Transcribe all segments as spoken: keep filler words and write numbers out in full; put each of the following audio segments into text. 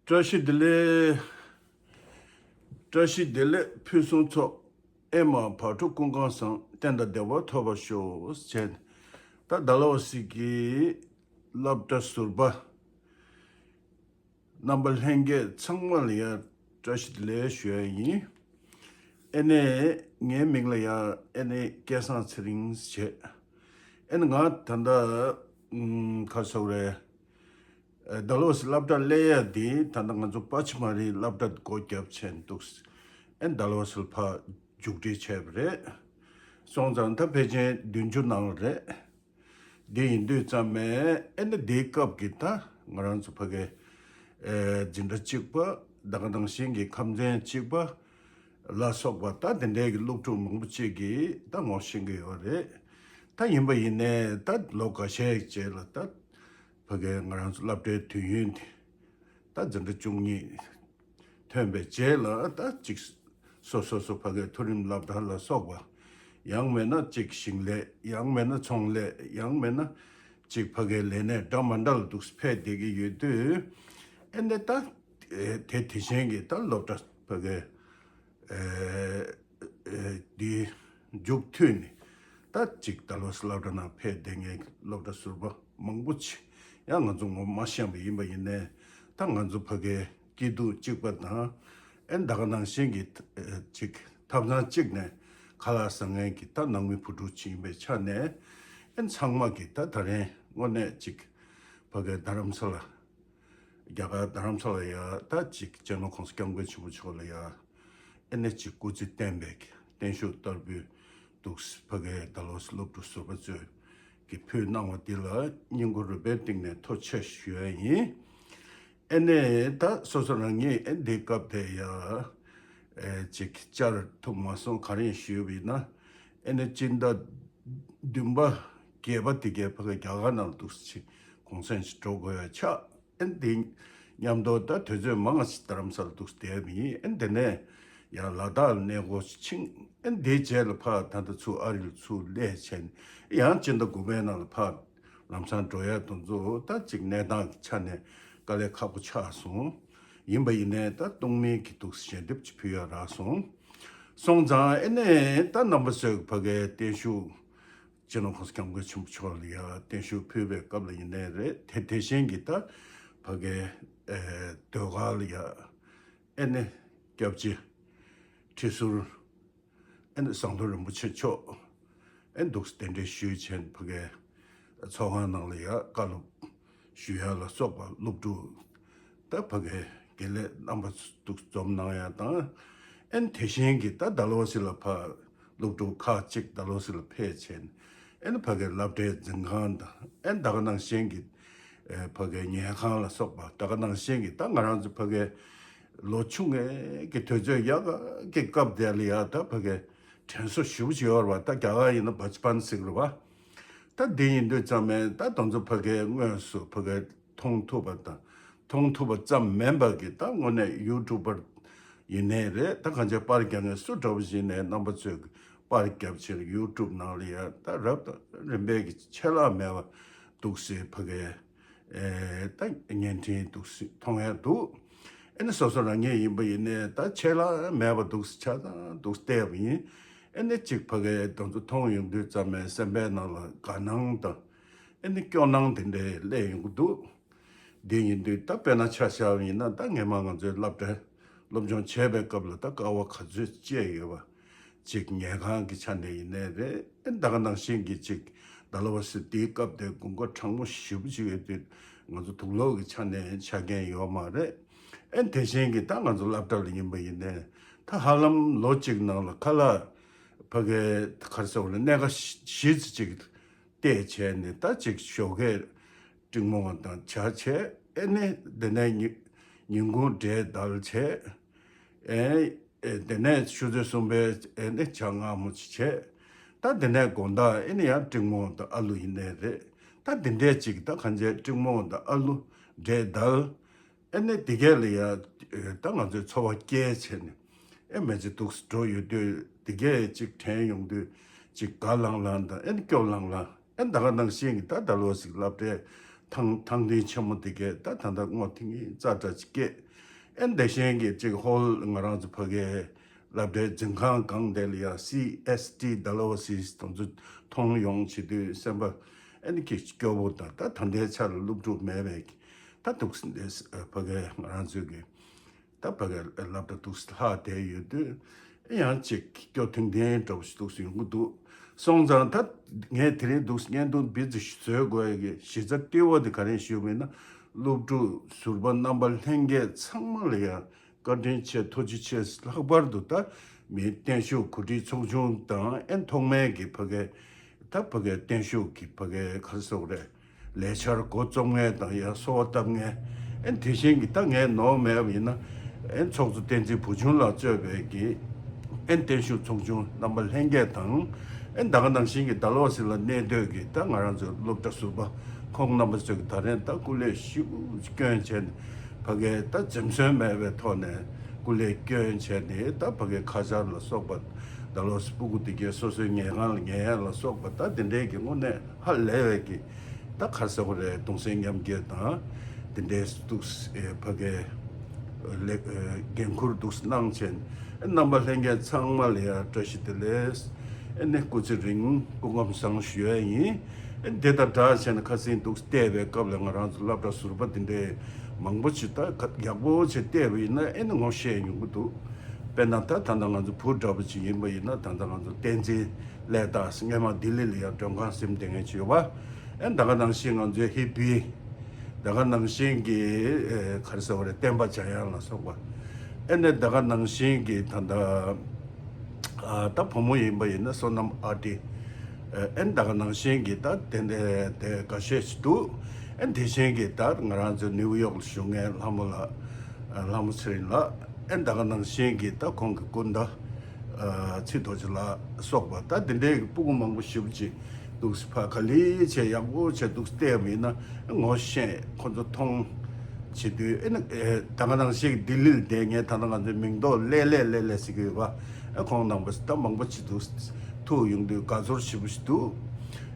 བཀྲ་ཤིས་བདེ་ལེགས། བཀྲ་ཤིས་བདེ་ལེགས་ཕུན་སུམ་ཚོགས། ཨེ་མ་བག་དྲོ་ཀུན་ཁང་བཟང་། བསྟན་དང་བདེ་བ་ཐོབ་པར་ཤོག་ཟེར་བྱས། ད་ཟླ་ལོ་ཟེར་གྱི་སློབ་གྲྭ་ཟུར་པ་རྣམ་པ་ལྷན་རྒྱས་ཚང་མ་ལ་ཡང་བཀྲ་ཤིས་བདེ་ལེགས་ཞུ་ཡ་ཡིན། ཨེ་ནས་ངའི་མིང་ལ་ཡང་ཨེ་ནས་སྐལ་བཟང་ཚེ་རིང་ཟེར་བྱས། ཨེ་ནས་ང་ད་ལྟ་ཨུམ་ག་རེ་ཟེར་དགོས་རེད། ཨ་ཟླ་ལོ་ཟེར་སློབ་གྲྭ་སླེབས་ཡ་དེ་ད་ལྟ་ང་ཚོ་པ་ཆི་མ་རི་སློབ་གྲྭ་སྒོ་བརྒྱབ་བྱས་འདུག་ཨེ་ཟླ་ལོ་ཟེར་ཕར་མཇུག་སྒྲིལ་བྱས་པ་རེད། སོང་ཙང་ད་ཕལ་ཆེར་བདུན་ཅུ་ནང་རེད། འདི་ཡིན་དུས་ཙམ་མེད་ཨེ་ནི་འདིའི་སྐབས་ཀྱི་ད་ང་རང་ཚོ་ཕ་གི་ཨེ་འཛིན་གྲྭ་གཅིག་པ་ད་ག་ནང་བཞིན་གྱི་ཁམས་ཚན་གཅིག་པ་ལ་སོགས་པ་ད་དེ་འདྲའི་གི་སློབ་ཕྲུག་མང་པོ་ཅིག་གིས་ད་ངོ་ཤེས་ཀྱི་ཡོད་རེད། ད་ཡིན་པ་ཡིན་ནའི་ད་ལོ་འགའ་ཤས་རྗེས་ལ་ད་ཕ་གི་ང་རང་ཚོ་སློབ་གྲྭའི་དུས་ཡུན་དེ་ད་འཛིན་གྲྭ་བཅུ་གཉིས་ཐོན་པའི་རྗེས་ལ་ད་ཅིག་སོ་སོ་སོ་ཕ་གིའི་མཐོ་རིམ་སློབ་གྲྭ་ལ་སོགས་པ། ཡང་མེད་ན་ཅིག་ཞིང་ལས། ཡང་མེད་ན་ཚོང་ལས། ཡང་མེད་ན་ཅིག་ཕ་གིའི་ལས་གནས་འདྲ་མ་འདྲ་ལ་འདུག་ཕེབས་བསྡད་ཀྱི་ཡོད་དུས། ཨེ་ནས་ད་དེ་དེ་བཞིན་གྱི་ད་སློབ་གྲྭ་ཕ་གིའི་འདི་མཇུག་མཐུད་ནས་ད་ཅིག་ད་ལོ་སློབ་གྲྭ་ནང་ཕེབས་བསྡད་མཁན་གྱི་སློབ་གྲྭ་ཟུར་པ་མང་པོ་ཅིག་ཡང་ང་ཚོ་ངོ་མ་ཤེས་པ་ཡིན་པ་ཡིན་ནའི་ད་ང་ཚོ་ཕ་གིའི་སྐྱིད་སྡུག་གཅིག་པ་དང་ཨེ་ད་ག་ནང་བཞིན་གྱི་ཅིག་ཐབ་ཚང་གཅིག་ནས་ཁ་ལག་ཟ་མཁན་གྱི་ད་ནང་མི་བུ་ཕྲུག་ཅིག་ཡིན་པའི་ཆ་ནས་ཨེ་ཚང་མ་གི་ད་ད་རེས་དངོས་གནས་ཅིག་ཕ་གིའི་རྡ་རམ་ས་ལ། རྒྱ་གར་རྡ་རམ་ས་ལ་ཡ་ད་ཅིག་སྤྱི་ནོར་༸གོང་ས་༸སྐྱབས་མགོན་ཆེན་པོ་མཆོག་ལ་ཡ་ཨེ་ནས་ཅིག་སྐུ་ཚེ་བརྟན་པའི་བརྟན་བཞུགས་བསྟར་འབུལ་འདུག་ཕ་གིའི་ད་ལོ་སློབ་ཕྲུག་ཟུར་པ་ཚོས་ཀྱི་ཕུལ་གནང་བ་འདི་ལ་སྙིང་ཁུང་རུས་པའི་གཏིང་ནས་ཐུགས་རྗེ་ཆེ་ཞུ་ཡ་ཡིན། ཨེ་ནས་ད་སོ་སོ་རང་ཉིད་ཨེ་འདི་སྐབས་དེ་ཡ་ཨེ་ཅིག་བཅར་ཐུབ་མ་སོང་། ག་རེ་ཡིན་ཞུས་པ་ཡིན་ན་ཨེ་ནས་སྤྱི་ཟླ་བདུན་པ་བརྒྱད་པ་དེ་གའི་ཕ་གི་རྒྱ་གར་ནང་འདུག་ཅིག་གུང་སེང་ཞིག་འགྲོ་དགོས་ཡ་ཆགས། ཨེ་འདི་མཉམ་དུ་ད་དུས་ཚོད་མང་ང་ཞིག་རྡ་རམ་ས་ལ་འདུག་བསྡད་པ་ཡིན། ཨེ་འདི་ནས་ཡང་ལ་དྭགས་ལ་གནས་སྐོར་ཕྱིན། ཨེ་འདིའི་རྗེས་ལ་ཕར་ད་ལྟ་ཚུར་ཨ་རི་ལ་ཚུར་སླེབས་བྱས་ནས་ཡང་སྤྱི་ཟླ་དགུ་པའི་ནང་ལ་ཕར་ལམ་སང་འགྲོ་ཡ་དེ་ཚོ་ད་ཅིག་གནས་སྟངས་ཀྱི་ཆ་ནས་དཀའ་ལས་ཁག་པོ་ཆགས་སོང་། ཡིན་པ་ཡིན་ནའི་ད་སྟོང་མིན་གྱི་འདུག་ཞལ་འདེབས་ཅིག་ཕུལ་ཡ་རག་སོང་། སོང་ཙང་ཨེ་ནས་ད་རྣམ་པ་ཚོས་ཕ་གིའི་བརྟན་བཞུགས་སྤྱི་ནོར་༸གོང་ས་༸སྐྱབས་མགོན་ཆེན་པོ་མཆོག་ལ་ཡ་བརྟན་བཞུགས་ཕུལ་བའི་སྐབས་ལ་ཡིན་ནའི་རེད། དེ་དེ་བཞིན་གྱི་ད་ཕ་གིའི་ཨེ་ཟློས་གར་ལ་ཡ་ཨེ་ནས་སྐྱབས་རྗེ་ཁྲི་ཟུར་ཨེ་ནས་ཟམ་གདོང་རིན་པོ་ཆེ་མཆོག་ཨེ་འདུག་གདན་འདྲེན་ཞུས་བྱས་ཕ་གིའི་ཚོགས་ཁང་ནང་ལ་ཡ་བཀའ་སློབ་ཞུ་ཡ་ལ་སོགས་པ་སློབ་ཕྲུག་ད་ཕ་གིའི་དགེ་ལས་རྣམ་པ་འདུག་འཛོམས་གནང་ཡ་དང་། ཨེ་ནས་དེ་བཞིན་གྱི་ད་ཌལ་ཧོ་སི་ལ་ཕར་སློབ་ཕྲུག་ཁག་ཅིག་ཌལ་ཧོ་སི་ལ་ཕེབས་བྱས་ནས་ཨེ་ནས་ཕ་གིའི་སློབ་གྲྭའི་འཛིན་ཁང་དང་ཨེ་ནས་ད་ག་ནང་བཞིན་གྱི་ཨེ་ཕ་གིའི་ཉལ་ཁང་ལ་སོགས་པ་ད་ག་ནང་བཞིན་གྱི་ད་ང་རང་ཚོ་ཕ་གིའི་ལོ་ཆུང་ངའི་གི་དུས་ཚོད་ཡག་གི་སྐབས་དེ་ལ་ཡ་ད་ཕ་གིའི་དྲན་གསོ་ཞེ་པོ་ཅིག་ཡོད་རེད་བ། ད་རྒྱ་གར་ཡིན་ན་བ་ཆི་པན་ཟེར་གི་རེད་བ། ད་འདི་ཡིན་དུས་ཙམ་མེད་ད་དེ་ཚོ་ཕ་གིའི་དངོས་སུ་ཕ་གིའི་མཐོང་ཐུབ་པ་དང་མཐོང་ཐུབ་པ་ཙམ་མིན་པ་གི་ད་དངོས་གནས་ཡུ་ཊུབ་པར་ཡིན་ནའི་རེད། ད་གང་ཅི་པར་རྒྱག་མཁན་སུ་འདྲ་པོ་ཞིག་ནས་རྣམ་པ་ཚོས་པར་རྒྱབ་ཕྱིར་ཡུ་ཊུབ་ནང་ལ་ཡ་ད་རབ་དང་རིམ་པས་ཀྱི་ཆད་ལྷག་མེད་པ་འདུག་སེ་ཕ་གིའི་ཨེ་ད་བརྙན་འཕྲིན་འདུག་སེ་མཐོང་ཡ་འདུག་ཨེ་ནས་སོ་སོ་རང་ཉིད་ཡིན་པ་ཡིན་ནའི་ད་ཆད་ལྷག་མེད་པ་འདུག་སེ་ཆ་ཚང་འདུག་སེ་བལྟས་པ་ཡིན། ཨེ་ནས་གཅིག་ཕ་གིའི་དེ་ཚོ་མཐོང་ཡོང་དུས་ཙམ་མེད་སེམས་པའི་ནང་ལ་དགའ་སྣང་དང་ཨེ་ནས་སྐྱོ་སྣང་དེ་འདྲའི་སླེབས་ཡོང་གི་འདུག་འདི་ཡིན་དུས་ད་དཔེར་ན་ཆ་བཞག་པ་ཡིན་ན་ད་སྔས་མ་ང་ཚོའི་སློབ་གྲྭ་སློབ་སྦྱོང་བྱས་པའི་སྐབས་ལ་ད་དཀའ་བ་ག་ཚོད་སྤྱད་ཡོད་པ་ཅིག་ཉལ་ཁང་གི་ཆ་ནས་ཡིན་ནའི་རེད། ཨེ་ད་ག་ནང་བཞིན་གྱི་ཅིག་ཌལ་ཧོ་སི་དེའི་སྐབས་དེ་དགུན་ཁ་གྲང་མོ་ཞེ་པོ་ཅིག་ཡོད་དུས་ང་ཚོ་དུག་ལོག་གི་ཆ་ནས་ཆ་མཁན་ཡོད་མ་རེད། ཨེ་དེ་བཞིན་གྱི་ད་ང་ཚོ་སློབ་གྲྭ་ལ་ཡིན་པ་ཡིན་ནའི་ད་ཧ་ལམ་ལོ་གཅིག་ནང་ལ་ཁ་ལག་ཕ་གིའི་ག་རེ་ཟེར་བ་ལ་སྣ་ཁ་བཞི་ཙམ་ཅིག་བལྟས་བྱས་ནས་ད་ཅིག་ཞོགས་ཀས་སྤྲིང་མོ་དང་ཇ་བྱས། ཨེ་ནས་དེ་ནས་ཉིན་ཉིན་གུང་འབྲས་དལ་བྱས། ཨེ་ཨེ་དེ་ནས་ཆུ་ཚོད་གསུམ་པའི་ཨེ་ནས་ཇ་མངར་མོ་ཅིག་བྱས། ད་དེ་ནས་དགོང་དག་ཨེ་ནས་ཡང་སྤྲིང་མོ་དང་ཨ་ལུ་ཡིན་ནའི་རེད། ད་དེ་འདྲས་ཅིག་ད་གང་བྱས་སྤྲིང་མོ་དང་ཨ་ལུ་འབྲས་དལ། ཨེ་ནས་དེ་གས་ལ་ཡ་ད་ང་ཚོས་འཚོ་བ་སྐྱེལ་བྱས་ནས་ཨེ་མི་ཚེ་འདུག་སེ་འགྲོ་ཡོད་དུས་དེ་གས་ཅིག་དྲན་ཡོང་དུས་ཅིག་དགའ་ལང་ལང་དང་ཨེ་ནས་སྐྱོ་ལང་ལང་། ཨེ་ད་ག་ནང་བཞིན་གྱི་ད་ད་ལོ་ཞིག་སློབ་གྲྭའི་ཐང་ཐང་འདི་ཆེན་མོ་དེ་གས་ད་ད་ད་སྔོ་ཐིང་ངེ་ཙག་སྒྲ་ཅིག་སྐད་ ཨེ་འདི་བཞིན་གྱི་ཅིག་ཧོལ་ང་རང་ཚོ་ཕ་གའི་སློབ་གྲྭའི་འཛིན་ཁང་གང་དེ་ལ་ཡ་སི་ཨེས་ཊི་ཌལ་ཧོ་སི་དེ་ཚོ་མཐོང་ཡོང་བྱེད་དུས་སེམས་པ་ཨེ་ནི་ཀྱི་སྐྱོ་བོ་དང་ད་ད་ལྟའི་ཆ་ལ་སློབ་ཕྲུག་མེད་པའི་ད་འདུག་སེ་འདི་ཕ་གའི་ང་རང་ཚོའི་གི་ད་ཕ་གའི་སློབ་གྲྭ་འདུག་སེ་ལྷག་བསྡད་ཡོད་དུས་ཨེ་ཡང་ཅིག་སྐྱོ་ཐུང་ཐུང་འདྲ་བོ་ཞིག་འདུག་སེ་ཡོང་གི་འདུག་སོང་ཙང་ད་ངས་དེ་རིང་འདུག་སེ་བརྙན་ཐུང་འདི་ཚོ་ཞིག་བཟོ་དགོས་ཡ་གི་གཞི་རྩ་ལྟེ་བ་དེ་ག་རེ་ཞུས་པ་ཡིན་ན་སློབ་ཕྲུག་ཟུར་པ་རྣམ་པ་ལྷན་རྒྱས་ཚང་མ་ལ་ཡང་བཀའ་དྲིན་ཆེ་ཐུགས་རྗེ་ཆེ། ལྷག་པར་དུ་ད་མི་བརྟན་བཞུགས་གོ་སྒྲིག་ཚོགས་ཆུང་དང་ཨེ་ཐོག་མའི་གི་ཕ་གའི་ད་ཕ་གའི་བརྟན་བཞུགས་ཀྱི་ཕ་གའི་ག་རེ་ཟེར་དགོས་རེད། ལས་འཆར་འགོ་རྩོམ་མཁན་དང་ཡང་གསོལ་བ་བཏབ་མཁན་ཨེ་དེ་བཞིན་གྱི་ད་ངས་ནོར་མེད་པ་ཡིན་ན་ཨེ་ཚོགས་གཙོ་བསྟན་འཛིན་བུ་ཆུང་ལགས་གཙོས་པའི་གི་ཨེ་བརྟན་བཞུགས་ཚོགས་ཆུང་རྣམ་པ་ལྷན་རྒྱས་དང་ཨེ་ད་ག་ནང་བཞིན་གྱི་ཌལ་ཧོ་སི་ལ་གནས་སྡོད་ཀྱི་ད་ང་རང་ཚོའི་སློབ་གྲྭ་ཟུར་པ་ཁོང་རྣམ་པ་ཚོས་ཀྱི་ད་རེས་ད་སྐུ་ལས་ཞེ་པོ་བསྐྱོན་བྱས་ནས་ཕ་གའི་ད་འཛེམ་ཟོན་མེད་པའི་ཐོག་ནས་སྐུ་ལས་བསྐྱོན་བྱས་ནས་ད་ཕ་གའི་ཁ་ཆར་ལ་སོགས་པ་ཌལ་ཧོ་སི་སྤུ་གུ་དེ་གའི་སོ་སོའི་ཉལ་ཁང་ལ་ཉལ་ཡ་ལ་སོགས་པ་ད་དེ་འདྲའི་གི་དངོས་གནས་ཧ་ལས་པའི་གི་ད་ག་རེ་ཟེར་དགོས་རེད། གདུང་སེམས་མཉམ་སྐྱེད་དང་དེ་འདྲའི་འདུག་སེ་ཕ་གའི་ལས་འགན་འཁུར་འདུག་སེ་གནང་བྱས་རྣམ་པ་ལྷན་རྒྱས་ཚང་མ་ལ་ཡང་བཀྲ་ཤིས་བདེ་ལེགས། ཨེ་ནི་སྐུ་ཚེ་རིང་སྐུ་ཁམས་བཟང་ཞུ་ཡ་ཡིན། ཨེ་འདི་དང་སྦྲགས་བྱས་ནས་ཁ་སང་འདུག་སེ་བལྟས་པའི་སྐབས་ལ་ང་རང་ཚོ་སློབ་གྲྭ་ཟུར་པ་དེ་འདྲའི་མང་པོ་ཅིག་ད་ཡག་པོ་ཅིག་བལྟས་པ་ཡིན་ན་ཨེ་ནི་ངོ་ཤེས་ཡོང་གི་འདུག་དཔེར་ན་ད་ད་ལྟ་ང་ཚོ་བུ་འདྲ་པོ་ཅིག་ཡིན་པ་ཡིན་ན་ད་ལྟ་ང་ཚོ་བསྟན་འཛིན་ལས་ལྟ་སྔས་མ་ལྡི་ལི་ལ་ཡང་མགྲོན་ཁང་ཟིན་བསྡད་མཁན་ཅིག་ཡོད་པ། ཨེ་ད་ག་ནང་བཞིན་ང་ཚོའི་ཧི་པི། ད་ག་ནང་བཞིན་གྱི་ཨེ་ག་རེ་ཟེར་བ་རེད། བསྟན་པ་འཇམ་དབྱངས་ལ་སོགས་པ། ཨེ་ནས་ད་ག་ནང་བཞིན་གྱི་ད་ལྟ་ཨ་ད་བུ་མོ་ཡིན་པ་ཡིན་ན་བསོད་ནམས་ཨ་ཏི། ཨེ་ཨེ་ད་ག་ནང་བཞིན་གྱི་ད་དེ་འདྲ་དེ་འགའ་ཤས་ཤིག་འདུག་ཨེ་དེ་བཞིན་གྱི་ད་ང་རང་ཚོ་ནིའུ་ཡོག་ལ་བཞུགས་མཁན་ལྷ་མོ་ལགས། ཨ་ལྷ་མོ་ཚེ་རིང་ལགས། ཨེ་ད་ག་ནང་བཞིན་གྱི་ད་ཁོང་གི་སྐུ་ཟླ་ཨ་ཚེ་རྡོ་རྗེ་ལགས་སོགས་པ་ད་དེ་འདྲའི་གི་སྤུ་གུ་མང་པོ་ཞེ་པོ་ཅིག་འདུག་སེ་ཕར་ག་ལེ་བྱས་ཡག་པོ་བྱས་འདུག་སེ་བལྟས་པ་ཡིན་ན་ངོ་ཤེས་ཁོང་ཚོ་མཐོང་བྱེད་དུས་ཨེ་ན་ཨེ་ད་ག་ནང་བཞིན་གྱི་ལྡི་ལི་ལ་བསྡད་མཁན་ད་ལྟ་ང་ཚོའི་མིང་འདོགས་ལེ་ལེ་ལེ་ལེ་ཟེར་གྱི་ཡོད་པ། ཨེ་ཁོང་རྣམ་པ་ད་མང་པོ་ཅིག་འདུག་སེ་ཐུག་ཡོང་དུས་དགའ་ཚོར་ཞེ་པོ་ཞིག་འདུག་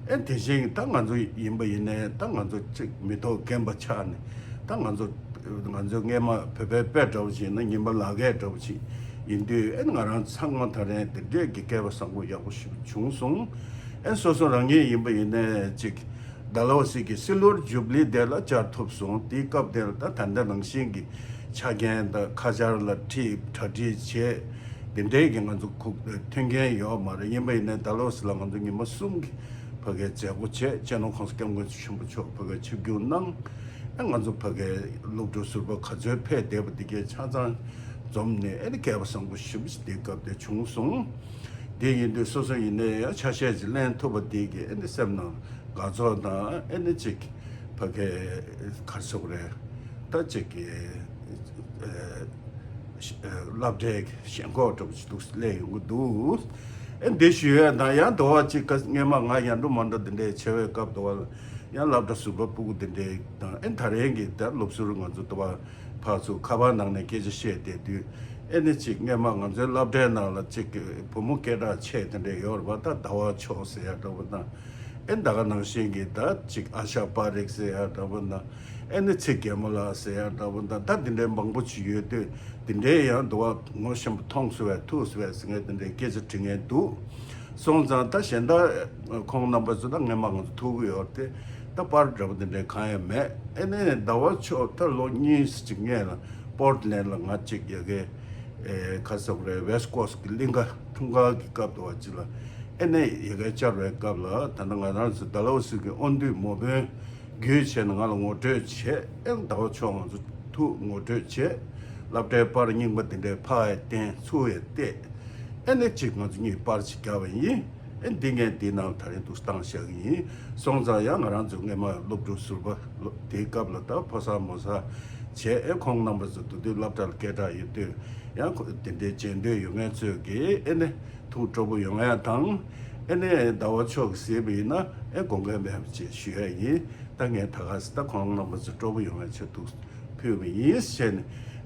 ཨེ་དེ་བཞིན་ད་ང་ཚོ་ཡིན་པ་ཡིན་ནའི་ད་ང་ཚོ་གཅིག་མི་ཐོག་རྒན་པ་ཆགས་ནས་ད་ང་ཚོ་ང་ཚོའི་སྔས་མ་བོད་པའི་དཔེ་འདྲ་བོ་ཞིག་ཡིན་ན་ཉི་མ་ལག་སྐྱེས་འདྲ་བོ་ཞིག་ཡིན་དུས་ཨེ་ང་རང་ཚང་མ་ད་རེས་དེ་འདྲས་ཀྱི་སྐལ་བ་བཟང་པོ་ཡག་པོ་ཞིག་བྱུང་སོང་། ཨེ་སོ་སོ་རང་ཉིད་ཡིན་པ་ཡིན་ནའི་གཅིག་ཌལ་ཧོ་སི་གི་སིལ་ཝར་ཇུབ་ལི་དེ་ལ་བཅར་ཐུབ་སོང་། དེའི་སྐབས་དེར་ད་ད་ལྟ་ནང་བཞིན་གྱི་ཆ་རྐྱེན་དང་ཁ་ཆར་ལ་ཁྲིད་གྲ་སྒྲིག་བྱས་དེ་འདྲས་ཀྱི་ང་ཚོ་ཁུག་མཐུན་རྐྱེན་ཡོད་མ་རེད། ཡིན་པ་ཡིན་ནའི་ཌལ་ཧོ་སི་ལ་ང་ཚོ་ཉི་མ་གསུམ་གྱི་ཕ་གའི་མཛད་སྒོ་བྱས། སྤྱི་ནོར་༸གོང་ས་༸སྐྱབས་མགོན་ཆེན་པོ་མཆོག་ཕ་གའི་ཆིབས་བསྒྱུར་གནང་། ཨ་ང་ཚོ་ཕ་གའི་སློབ་ཕྲུག་ཟུར་པ་ག་ཚོད་ཕེབས་བསྡད་པ་འདི་གའི་ཆ་ཚང་འཛོམས་ནས་ཨ་ནི་སྐལ་བ་བཟང་པོ་ཞེ་པོ་ཞིག་དེའི་སྐབས་དེ་བྱུང་སོང་། དེ་ཡིན་དུས་སོ་སོ་ཡིན་ནའི་ཡང་ཆ་ཤས་ཅིག་ལེན་ཐུབ་པ་དེ་གི་ཨ་ནི་སེམས་ནང་དགའ་ཚོར་དང་ཨ་ནི་ཅིག་ཕ་གའི་ག་རེ་ཟེར་དགོས་རེད། ད་ཅིག་གི་ཨ་སློབ་གྲྭའི་ཞེན་ཁོག་འདྲ་པོ་ཅིག་འདུག་སླེབས་ཡོང་གི་འདུག་ཨེ་འདི་ཞུ་ཡས་དང་ཡང་དོ་བ་ཅིག་ག་སྔས་མ་ང་ཡར་འགྲོ་མར་འགྲོ་འདི་འདྲའི་ཆེ་བའི་སྐབས་དོ་བ་ཡང་སློབ་གྲྭ་ཟུར་པ་སྤུ་གུ་འདི་འདྲའི་དང་ཨེ་ད་རེས་ཀྱི་ད་སློབ་ཟུར་ང་ཚོ་དོ་བ་ཕར་ཚུར་ཁ་པར་ནང་ནས་སྐད་ཆ་བཤད་བསྡད་དུས་ཨེ་ནི་ཅིག་སྔས་མ་ང་ཚོའི་སློབ་གྲྭའི་ནང་ལ་ཅིག་བུ་མོ་སྐད་གྲགས་ཆེ་དེ་འདྲའི་ཡོད་རེད་པ། ད་ཟླ་བ་མཆོག་ཟེར་ཡ་འདྲ་པོ་དང་། ཨེ་ད་ག་ནང་བཞིན་གྱི་ད་ཅིག་ཨ་ཤ་པ་རིག་ཟེར་ཡ་འདྲ་པོ་དང་། ཨེ་ནི་ཚེ་རྒྱལ་མོ་ལགས་ཟེར་ཡ་འདྲ་པོ་དང་། ད་འདི་འདྲའི་མང་པོ་ཅིག་ཡོད་དུས་འདི་འདྲའི་ཡང་དུ་བ་ངོ་ཤེས་པ་མཐོང་སོང་བས་ཐུག་སོང་བས་ཟེར་མཁན་འདི་འདྲའི་སྐད་ཆ་དྲི་མཁན་འདུག་སོང་ཙང་ད་གཞན་དག་ཁོང་རྣམ་པ་ཚོ་ད་སྔས་མ་ང་ཚོ་ཐུག་གི་ཡོད་དེ་ད་པར་འདྲ་པོ་འདི་འདྲའི་གང་ཡང་མེད། ཨེ་ནི་ཟླ་བ་མཆོག་ད་ལོ་གཉིས་ཅིག་སྔས་ལ་པོར་ཊི་ལེན་ལ་ང་ཅིག་ཡ་གི་ཨེ་ག་ཟེར་དགོས་རེད། ཝེ་སི་ཊི་ཀོ་སི་ཊི་གི་གླིང་ག་འཁྲུངས་སྐར་གྱི་སྐབས་དུ་བ་ཅིག་ལ་ཨེ་ནས་ཡ་གི་བཅར་བའི་སྐབས་ལ་ད་ལྟ་ང་རང་ཚོ་ཌལ་ཧོ་སི་གི་དབང་འདུས་མོ་དཔོན་བརྒྱུད་བྱས་ནས་ང་ལ་ངོ་སྤྲོད་བྱས། ཨེ་ཟླ་བ་མཆོག་ང་ཚོ་ཐུག་ངོ་སྤྲོད་བྱས། སློབ་གྲྭའི་པར་རྙིང་པ་དེ་འདྲའི་ཕར་ཡ་བསྟན་ཚུར་ཡ་བལྟས། ཨེ་ནས་ཅིག་ང་ཚོ་གཉིས་པར་ཅིག་བརྒྱབ་པ་ཡིན། ཨེ་འདི་ངས་འདི་ནང་ད་རིང་དུ་བཏང་བཞག་གི་ཡིན། སོང་ཙང་ཡང་ང་རང་ཚོ་སྔས་མ་སློབ་ཕྲུག་ཟུར་པ་ལོ་དེའི་སྐབས་ལ་ད་ཕོ་གསར་མོ་གསར་བྱས། ཨེ་ཁོང་རྣམ་པ་ཚོ་དུ་དུས་སློབ་གྲྭ་ལ་སྐད་གྲགས་ཡོད་དུས་ཡང་ཁོ་དེ་འདྲའི་མཇལ་འདོད་ཡོད་མཁན་ཚོས་ཀྱིས་ཨེ་ནས་ཐུགས་སྤྲོ་པོ་ཡོང་ཡ་དང་། ཨེ་ནས་ཟླ་བ་མཆོག་གིས་གཟིགས་པ་ཡིན་ན་ཨེ་དགོངས་འགལ་མེད་པ་ཅེས་ཞུ་ཡ་ཡིན། ད་ངས་ད་ག་སེ་ད་ཁོང་རྣམ་པ་ཚོ་སྤྲོ་པོ་ཡོང་བའི་ཆེད་དུ་ཕུལ་བ་ཡིན་ཞེས་ནས།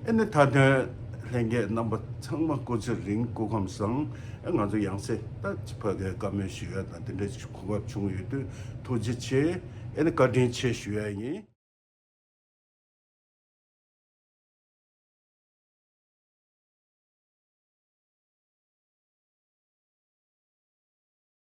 ཨེ་ནས་མཐའ་དོན་ལྷན་རྒྱས་རྣམ་པ་ཚང་མ་སྐུ་ཚེ་རིང་སྐུ་ཁམས་བཟང་། ཨེ་ང་ཚོ་ཡང་སེ་ད་ཕ་གའི་བཀའ་མོལ་ཞུ་ཡ་དང་དེ་འདྲའི་གོ་སྐབས་བྱུང་ཡོད་དུས་ཐུགས་རྗེ་ཆེ། ཨེ་ནས་བཀའ་དྲིན་ཆེ་ཞུ་ཡ་ཡིན།